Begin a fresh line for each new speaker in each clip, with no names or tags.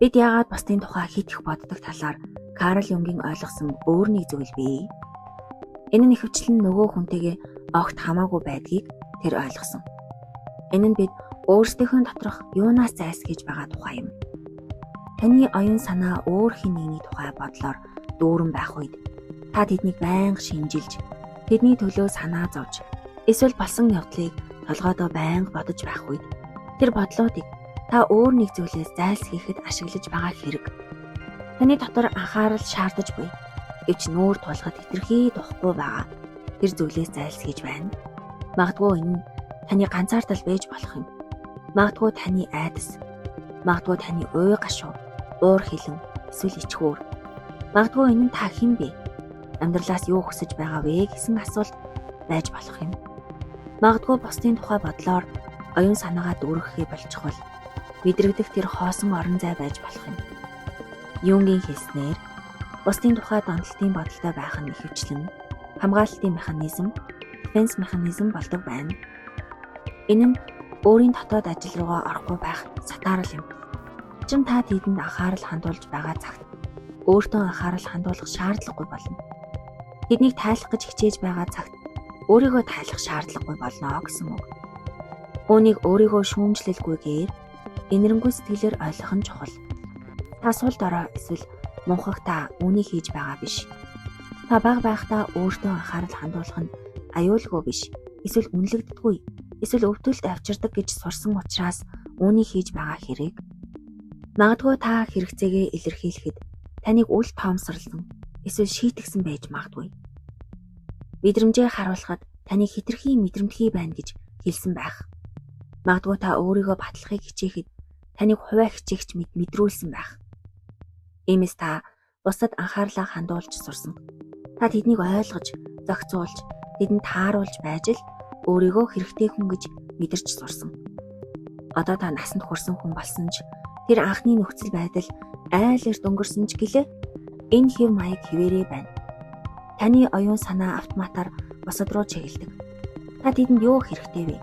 Бид яагаад бусдын тухай хит их боддог талаар Карл Юнгийн ойлгосон өөр нэг зүйл бий. Энэ нь ихэвчлэн нөгөө хүнтэйгээ огт хамаагүй байдгийг тэр ойлгосон. Энэ нь бид өөрсдийнхөө доторх юунаас зайлсхийж байгаа тухай юм. Таны оюун санаа өөр хэн нэгний тухай бодлоор дүүрэн байх үед та тэднийг байнга шинжилж, тэдний төлөө санаа зовж, эсвэл болсон явдлыг толгойдоо байнга бодож байх үед тэр бодлоодыг та өөр нэг зүйлээс зайлсхийхэд ашиглаж байгаа хэрэг. Таны дотор анхаарал шаардаж буй, гэвч нүүр тулахад хэтэрхий тухгүй байгаа тэр зүйлээс зайлсхийж байна. Магадгүй энэ нь таны ганцаардал байж болох юм. Магадгүй таны айдас, магадгүй таны уй гашуу, уур хилэн, эсвэл ичхүүр. Магадгүй энэ нь та хэн бэ? Амьдралаас юу хүсэж байгаа вэ гэсэн асуулт байж болох юм. Магадгүй бусдын тухай бодлоор оюун санаагаа дүүргэхээ болчихвол мэдрэгдэх тэр хоосон орон зай байж болох юм. Юнгийн хэлснээр бусдын тухай донтолтын бодолтой байх нь ихэвчлэн хамгаалалтын механизм, defense mechanism болдог байна. Энэ нь өөрийн дотоод ажил руугаа орохгүй байх сатаарал юм. Учир нь та тэдэнд анхаарал хандуулж байгаа цагт өөртөө анхаарал хандуулах шаардлагагүй болно. Тэднийг тайлах гэж хичээж байгаа цагт өөрийгөө тайлах шаардлагагүй болно гэсэн үг. Үүнийг өөрийгөө шүүмжлэлгүйгээр энэрэнгүй сэтгэлээр ойлгох нь чухал. Та сул дорой эсвэл мунхаг та үүнийг хийж байгаа биш. Та бага байхдаа өөртөө анхаарал хандуулах нь аюулгүй биш, эсвэл үнэлэгддэггүй, эсвэл өвдөлт авчирдаг гэж сурсан учраас үүнийг хийж байгаа хэрэг. Магадгүй та хэрэгцээгээ илэрхийлэхэд таныг үл тоомсорлсон эсвэл шийтгсэн байж магадгүй. Мэдрэмжээ харуулхад таныг хэтэрхий мэдрэмтгий байна гэж хэлсэн байх. Магадгүй та өөрийгөө батлахыг хичээхэд таныг хувиа хичээгч мэт мэдрүүлсэн байх. Иймээс та бусдад анхаарлаа хандуулж сурсан. Та тэднийг ойлгож, зохицуулж, тэдэнд тааруулж байж л өөрийгөө хэрэгтэй хүн гэж мэдэрч сурсан. Одоо та насанд хүрсэн хүн болсон ч тэр анхны нөхцөл байдал айл эрт өнгөрсөн ч гэлээ энэ хэв маяг хэвээрээ байна. Таны оюун санаа автоматар бусад руу чиглэдэг. Та тэдэнд юу хэрэгтэй вэ?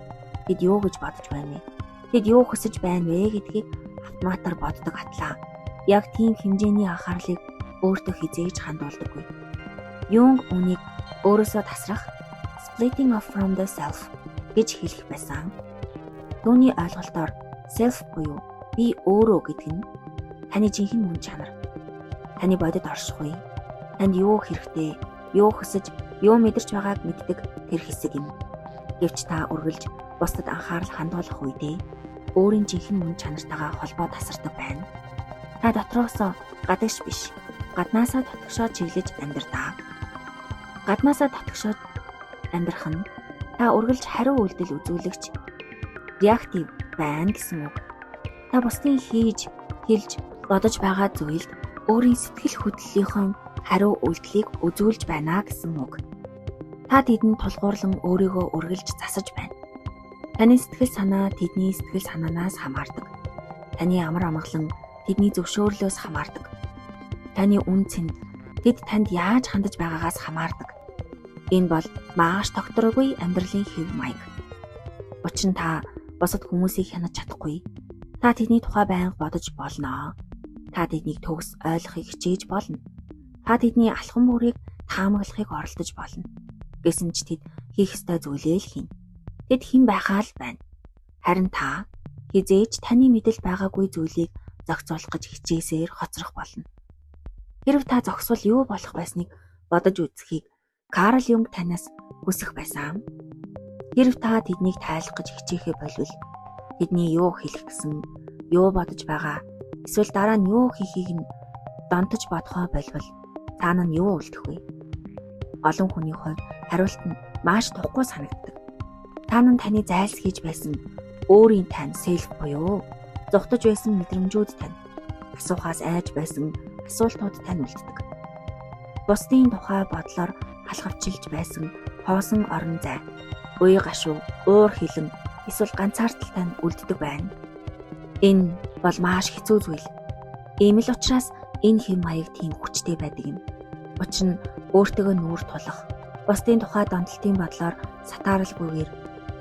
Тэд юу гэж бодож байна вэ? Тэд юу хүсэж байна вэ гэдгийг автоматар боддог атлаа. Яг тийм хэмжээний анхаарлыг өөртөө хэзээ ч хандуулдаггүй. Юнг үүнийг өөрөөсөө тасрах splitting off from the self гэж хэлэх байсан. Түүний ойлголтоор self буюу би өөрөө гэдэг нь таны жинхэнэ мөн чанар. Таны бодит оршихуй, танд юу хэрэгтэй, юу хүсэж, юу мэдэрч байгааг мэддэг тэр хэсэг юм. Гэвч та үргэлж бусдад анхаарал хандуулах үедээ өөрийн жинхэнэ мөн чанартайгаа холбоо тасардаг байна. Та дотроосоо гадагш биш, гаднаасаа дотгошоо чиглэж амьдраа. Гаднаасаа дотгошоо амьдрах нь та үргэлж хариу үйлдэл үзүүлэгч reactive байна гэсэн үг. Та бусдын хийж, хэлж, бодож байгаа зүйлд өөрийн сэтгэл хөдлөлийнхөө хариу үйлдэлийг үзүүлж байна гэсэн үг. Та тэдэнд тулгуурлан өөрийгөө үргэлж засаж байна. Таны сэтгэл санаа тэдний сэтгэл санаанаас хамаардаг. Таны амар амгалан тэдний зөвшөөрлөөс хамаардаг. Таны үнэ цэн тэд танд яаж хандаж байгаагаас хамаардаг. Энэ бол маш тогтворгүй амьдралын хэв маяг. Учир нь та бусад хүмүүсийг хянаж чадахгүй. Та тэдний тухай байнга бодож болно. Та тэднийг төгс ойлгохыг хичээж болно. Та тэдний алхам бүрийг таамаглахыг оролдож болно. Гэсэн ч тэд хийх ёстой зүйлээ л хийнэ. Тэд хэн байхаа л байна. Харин та хэзээ ч таны мэдэл байгаагүй зүйлийг зохицуулах гэж хичээсээр хоцрох болно. Хэрэв та зогсвол юу болох байсныг бодож үзэхийг Карл Юнг танаас хүсэх байсан. Хэрэв та тэднийг тайлах гэж хичээхээ болвол тэдний юу хэлэх гэсэн, юу бодож байгаа, эсвэл дараа нь юу хийхийг нь донтож бодохоо болвол цаана нь юу үлдэх вэ? Олон хүний хувьд хариулт нь маш тухгүй санагддаг. Та нь таны зайлсхийж байсан өөрийн тань self буюу зугтаж байсан мэдрэмжүүд тань, асуухаас айж байсан асуултууд тань үлддэг. Бусдын тухай бодлоор халхавчилж байсан хоосон орон зай, уй гашуу, уур хилэн эсвэл ганцаардал тань үлддэг байна. Энэ бол маш хэцүү зүйл. Ийм л учраас энэ хэв маяг тийм хүчтэй байдаг юм. Учир нь өөртөөгөө нүүр тулах, бусдын тухай донтолтын бодлоор сатааралгүйгээр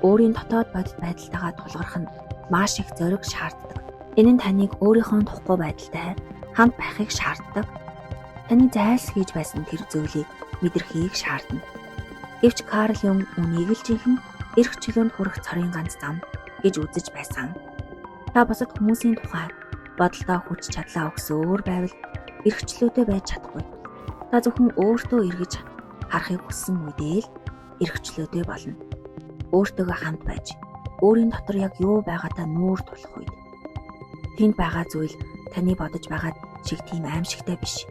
өөрийн дотоод бодит байдалтайгаа тулгарх нь маш их зориг шаарддаг. Энэ нь таныг өөрийнхөө тухгүй байдалтай хамт байхыг шаарддаг. Таны зайлсхийж байсан тэр зүйлийг мэдрэхийг шаардна. Гэвч Карл Юнг үүнийг л жинхэнэ эрх чөлөөнд хүрэх цорын ганц зам гэж үзэж байсан. Та бусад хүмүүсийн тухай бодолдоо хүч чадлаа өгсөөр байвал эрх чөлөөтэй байж чадахгүй. Та зөвхөн өөртөө эргэж харахыг хүссэн үедээ л эрх чөлөөтэй болно. Өөртөөгөө хамт байж, өөрийн дотор яг юу байгаатай нүүр тулах үед тэнд байгаа зүйл таны бодож байгаа шиг тийм аимшигтай биш.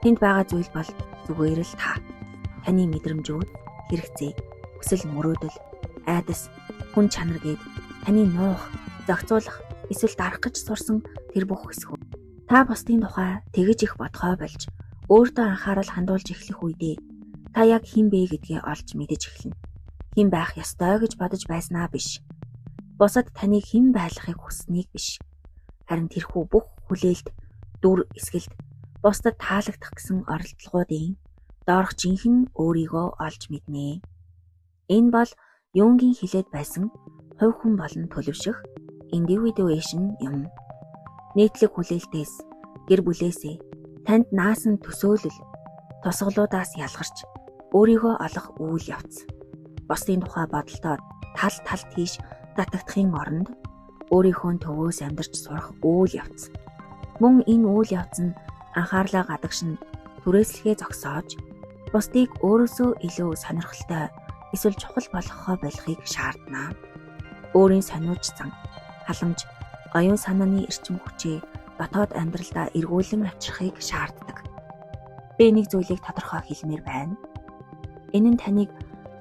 Тэнд байгаа зүйл бол зүгээр л та. Таны мэдрэмжүүд, хэрэгцээ, хүсэл мөрөөдөл, айдас, хүн чанар гээд таны нуух, зохицуулах, эсвэл дарах гэж сурсан тэр бүх хэсгүүд. Та бусдын тухай тэгэж их бодгоо болж, өөртөө анхаарал хандуулж эхлэх үедээ та яг хэн бэ гэдгээ олж мэдэж эхэлнэ. Хэн байх ёстой гэж бодож байснаа биш. Бусад таныг хэн байлгахыг хүссэнийг биш. Харин тэрхүү бүх хүлээлт, дүр эсгэлт, бусдад таалагдах гэсэн оролдлогоодын доорх жинхэнэ өөрийгөө олж мэднэ. Энэ бол Юнгийн хэлээд байсан хувь хүн болон төлөвшөх индивидуэйшн юм. Нийтлэг хүлээлтээс, гэр бүлээсээ, танд наасан төсөөлөл, тусгалуудаас ялгарч өөрийгөө олох үйл явц. Бусдын тухай бодолдоо тал тал тийш татагдахын оронд өөрийнхөө төвөөс амьдарч сурах үйл явц. Мөн энэ үйл явц нь анхаарлаа гадагш нь түрээслэхээ зогсоож бусдыг өөрөөсөө илүү сонирхолтой эсвэл чухал болгохоо болохыг шаардна. Өөрийн сониуч зан, халамж, оюун санааны эрчим хүчээ дотоод амьдралдаа эргүүлэн авчрахыг шаарддаг. Би нэг зүйлийг тодорхой хэлмээр байна. Энэ нь таныг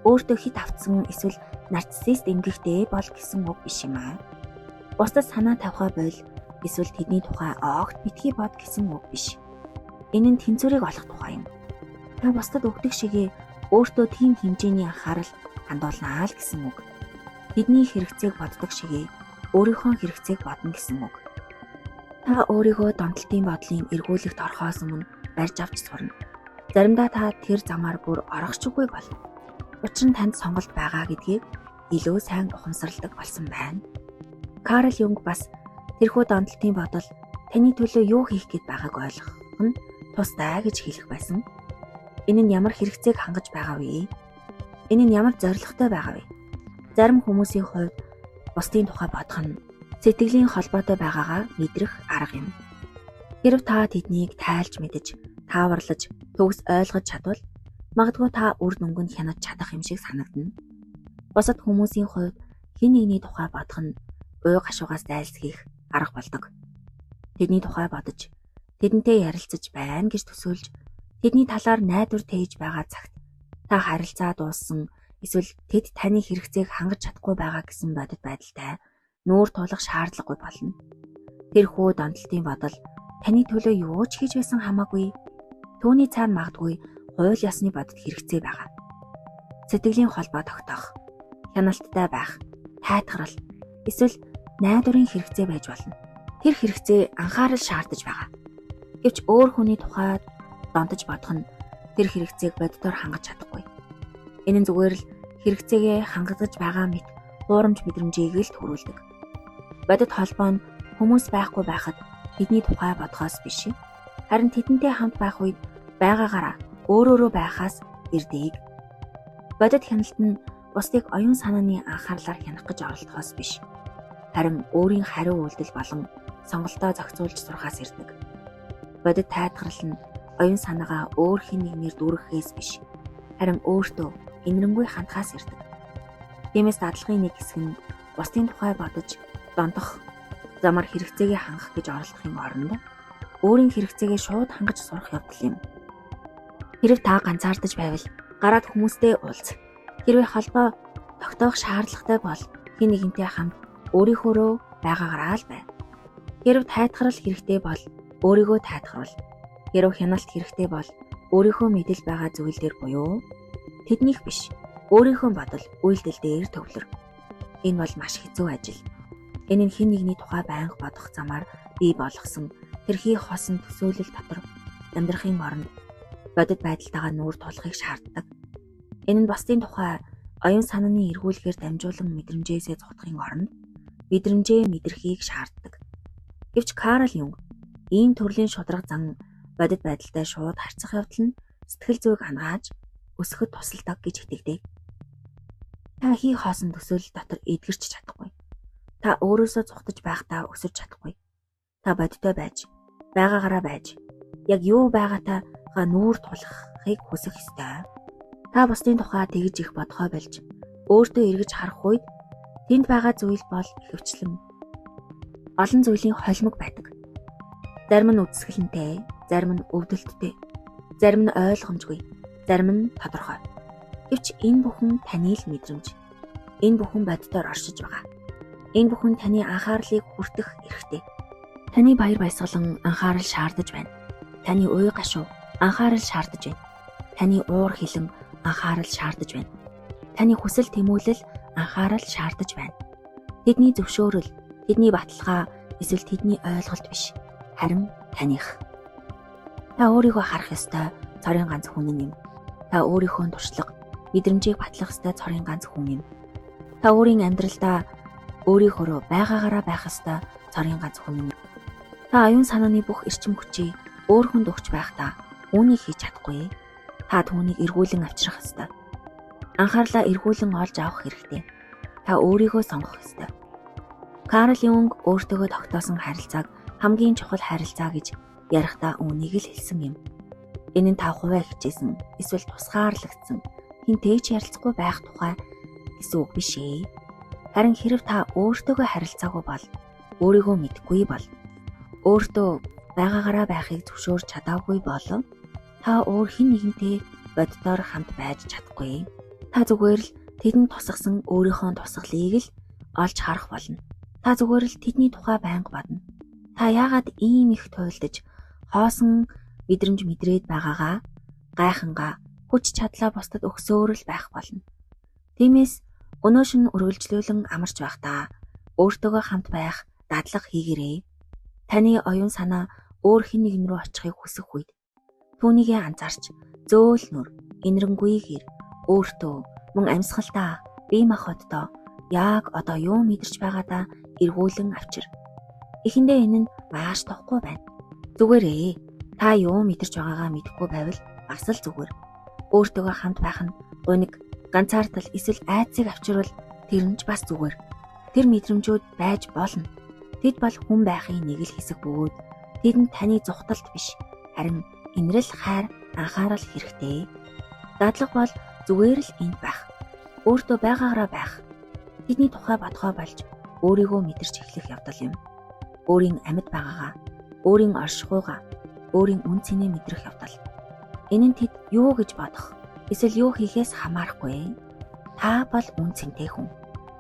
өөртөө хит автсан эсвэл нарциссист эмгэгтэй бол гэсэн үг биш юм аа. Бусдад санаа тавихаа боль эсвэл тэдний тухай огт битгий бод гэсэн үг биш. Энэ нь тэнцвэрийг олох тухай юм. Та бусдад өгдөг шигээ өөртөө тийм хэмжээний анхаарал хандуулнаа л гэсэн үг. Тэдний хэрэгцээг боддог шигээ өөрийнхөө хэрэгцээг бодно гэсэн үг. Та өөрийгөө донтолтын бодлын эргүүлэгт орохоос өмнө барьж авч сурна. Заримдаа та тэр замаар бүр орох ч үгүй болно. Учир нь танд сонголт байгаа гэдгийг илүү сайн ухамсарладаг болсон байна. Карл Юнг бас тэрхүү донтолтын бодол таны төлөө юу хийх гээд байгааг ойлгох нь тустай гэж хэлэх байсан. Энэ нь ямар хэрэгцээг хангаж байгаа вэ? Энэ нь ямар зорилготой байгаа вэ? Зарим хүмүүсийн хувьд бусдын тухай бодох нь сэтгэлийн холбоотой байгаагаа мэдрэх арга юм. Хэрв та тэднийг тайлж мэдэж, тааварлаж, төгс ойлгож чадвал магадгүй та үр дүнг нь хянаж чадах юм шиг санагдана. Бусад хүмүүсийн хувьд хэн нэгний тухай бодох нь уй гашуугаас зайлсхийх арга болдог. Тэдний тухай бодож, тэдэнтэй ярилцаж байна гэж төсөөлж, тэдний талаар найдвар тээж байгаа цагт та харилцаа дууссан эсвэл тэд таны хэрэгцээг хангаж чадахгүй байгаа гэсэн бодит байдалтай нүүр тулах шаардлагагүй болно. Тэрхүү донтолтын бодол таны төлөө юу ч хийж байсан хамаагүй. Түүний цаана магадгүй хууль ёсны бодит хэрэгцээ байгаа. Сэтгэлийн холбоо тогтоох, хяналттай байх, тайтгарал эсвэл найдварын хэрэгцээ байж болно. Тэр хэрэгцээ анхаарал шаардаж байгаа. Гэвч өөр хүний тухай донтож бодох нь тэр хэрэгцээг боддоор хангаж чадахгүй. Энэ нь зүгээр л хэрэгцээгээ хангаж байгаа мэт хуурамч мэдрэмжийг л төрүүлдэг. Бодит холбоо нь хүмүүс байхгүй байхад тэдний тухай бодохоос биш. Харин тэдэнтэй хамт байх үед байгаагаараа өөрөөрөө байхаас ирдэг. Бодит хяналт нь бусдыг оюун санааны анхаарлаар хянах гэж оролдохоос биш. Харин өөрийн хариу үйлдэл болон сонголтоо зохицуулж сурахаас ирдэг. Бодит тайтгарл нь оюун санаагаа өөр хэн нэгнээр дүүргэхээс биш. Харин өөртөө энэрэнгүй хандхаас ирдэг. Тиймээс дадлагын нэг хэсэг нь бусдын тухай бодож донтох замаар хэрэгцээгээ хангах гэж оролдохын оронд өөрийн хэрэгцээгээ шууд хангаж сурах явдал юм. Хэрв та ганцаардаж байвал гараад хүмүүстэй уулз. Хэрвээ холбоо тогтоох шаардлагатай бол хэн нэгэнтэй хамт өөрийнхөөрөө байгаагаараа л бай. Хэрв тайтгарал хэрэгтэй бол өөрийгөө тайтгаруул. Хэрв хяналт хэрэгтэй бол өөрийнхөө мэдэл байгаа зүйл дээр буюу тэднийх биш, өөрийнхөө бодол үйлдэл дээр төвлөр. Энэ бол маш хэцүү ажил. Энэ нь хэн нэгний тухай байнга бодох замаар бий болгосон тэрхий хосон төсөөлөл дотор амьдрахын оронд бодит байдалтайгаа нүүр тулахыг шаарддаг. Энэ нь бусдын тухай оюун санааны эргүүлгээр дамжуулан мэдрэмжээсээ зугтахын оронд мэдрэмжээ мэдрэхийг шаарддаг. Гэвч Карл Юнг ийм төрлийн шударга зан бодит байдалтай шууд харьцах явдал нь сэтгэл зүйг анагааж өсөхөд тусалдаг гэж итгэдэг. Та хий хоосон төсөөлөл дотор эдгэрч чадахгүй. Та өөрөөсөө зугтаж байхдаа өсөж чадахгүй. Та бодиттой байж, байгаагаараа байж, яг юу байгаатайгаа нүүр тулахыг хүсэх ёстой. Та бусдын тухай тэгж их бодгоо болж, өөртөө эргэж харах үед тэнд байгаа зүйл бол ихэвчлэн олон зүйлийн холимог байдаг. Зарим нь үзэсгэлэнтэй, зарим нь өвдөлттэй, зарим нь ойлгомжгүй, зарим нь тодорхой. Гэвч энэ бүхэн таны л мэдрэмж. Энэ бүхэн бодитоор оршиж байгаа. Энэ бүхэн таны анхаарлыг хүртэх эрхтэй. Таны баяр баясгалан анхаарал шаардаж байна. Таны уй гашуу анхаарал шаардаж байна. Таны уур хилэн анхаарал шаардаж байна. Таны хүсэл тэмүүлэл анхаарал шаардаж байна. Тэдний зөвшөөрөл, тэдний баталгаа эсвэл тэдний ойлголт биш, харин таных. Та өөрийгөө харах ёстой цорын ганц хүн юм. Та өөрийнхөө туршлага, мэдрэмжийг батлах ёстой цорын ганц хүн юм. Та өөрийн амьдралдаа өөрийнхөө байгаагаараа байх ёстой цорын ганц хүн юм. Та оюун санааны бүх эрчим хүчийг өөр хүнд өгч байхдаа үүнийг хийж чадахгүй. Та түүнийг эргүүлэн авчрах ёстой. Анхаарлаа эргүүлэн олж авах хэрэгтэй. Та өөрийгөө сонгох ёстой. Карл Юнг өөртөөгөө тогтоосон харилцааг хамгийн чухал харилцаа гэж ярихдаа үүнийг л хэлсэн юм. Энэ нь та хувиа хичээсэн эсвэл тусгаарлагдсан хэнтэй ч ярилцахгүй байх тухай гэсэн үг биш ээ. Харин хэрв та өөртөөгөө харилцаагүй бол, өөрийгөө мэдэхгүй бол, өөртөө байгаагаараа байхыг зөвшөөрч чадаагүй бол та өөр хэн нэгэнтэй боддоор хамт байж чадахгүй. Та зүгээр л тэдэнд тусгасан өөрийнхөө тусгалыг л олж харах болно. Та зүгээр л тэдний тухай байнга бодно. Та яагаад ийм их туйлдаж хоосон мэдрэмж мэдрээд байгаагаа гайхангаа хүч чадлаа бусдад өгсөөр л байх болно. Тиймээс өнөө шөнө үргэлжлүүлэн амарч байхдаа өөртөөгөө хамт байх дадлага хийгээрэй. Таны оюун санаа өөр хэн нэгэн рүү очихыг хүсэх үед түүнийгээ анзаарч зөөлнөр инэрэнгүйгээр өөртөө мөн амьсгалдаа, бие махбоддоо яг одоо юу мэдэрч байгаадаа эргүүлэн авчир. Эхэндээ энэ нь маш тухгүй байна. Зүгээр. Та юу мэдэрч байгаагаа мэдэхгүй байвал бас л зүгээр. Өөртөөгөө хамт байх нь гуниг, ганцаардал эсвэл айдсыг авчирвал тэр нь ч бас зүгээр. Тэр мэдрэмжүүд байж болно. Тэд бол хүн байхын нэг л хэсэг бөгөөд тэдэнд таны зугталт биш, харин инрэл хайр, анхаарал хэрэгтэй. Дадлага бол зүгээр л энд байх. Өөртөө байгаагаараа байх. Тэдний тухай бодгоо болж өөрийгөө мэдэрч эхлэх явдал юм. Өөрийн амьд байгаагаа, өөрийн оршихуйгаа, өөрийн үн цэнээ мэдрэх явдал. Энэ нь тэд юу гэж бодох, эсвэл юу хийхээс хамаарахгүй. Та бол үн цэнтэй хүн.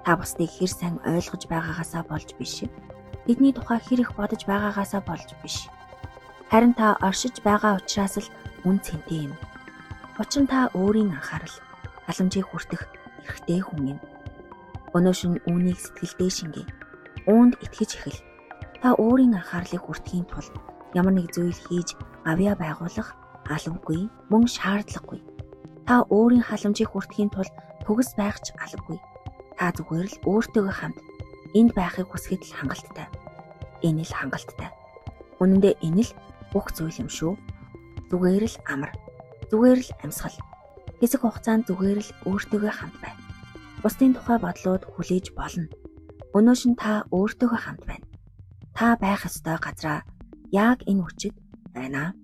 Та бусдыг хэр сайн ойлгож байгаагаасаа болж биш. Тэдний тухай хэр их бодож байгаагаасаа болж биш. Харин та оршиж байгаа учраас л үн цэнтэй юм. Учир нь та өөрийн анхаарал, халамжийг хүртэх эрхтэй хүн юм. Өнөө шөнө үүнийг сэтгэлдээ шингээ. Үүнд итгэж эхэл. Та өөрийн анхаарлыг хүртэхийн тулд ямар нэг зүйл хийж гавьяа байгуулах албагүй, мөн шаардлагагүй. Та өөрийн халамжийг хүртэхийн тулд төгс байх ч албагүй. Та зүгээр л өөртөөгөө хамт энд байхыг хүсэхэд л хангалттай. Энэ л хангалттай. Үнэн дээр энэ л бүх зүйл юм шүү. Зүгээр л амар. Зүгээр л амьсгал. Хэсэг хугацаанд зүгээр л өөртөөгөө хамт бай. Бусдын тухай бодлууд хүлээж болно. Өнөө шин та өөртөөгөө хамт байна. Та байх ёстой газраа яг энэ хүчит байна.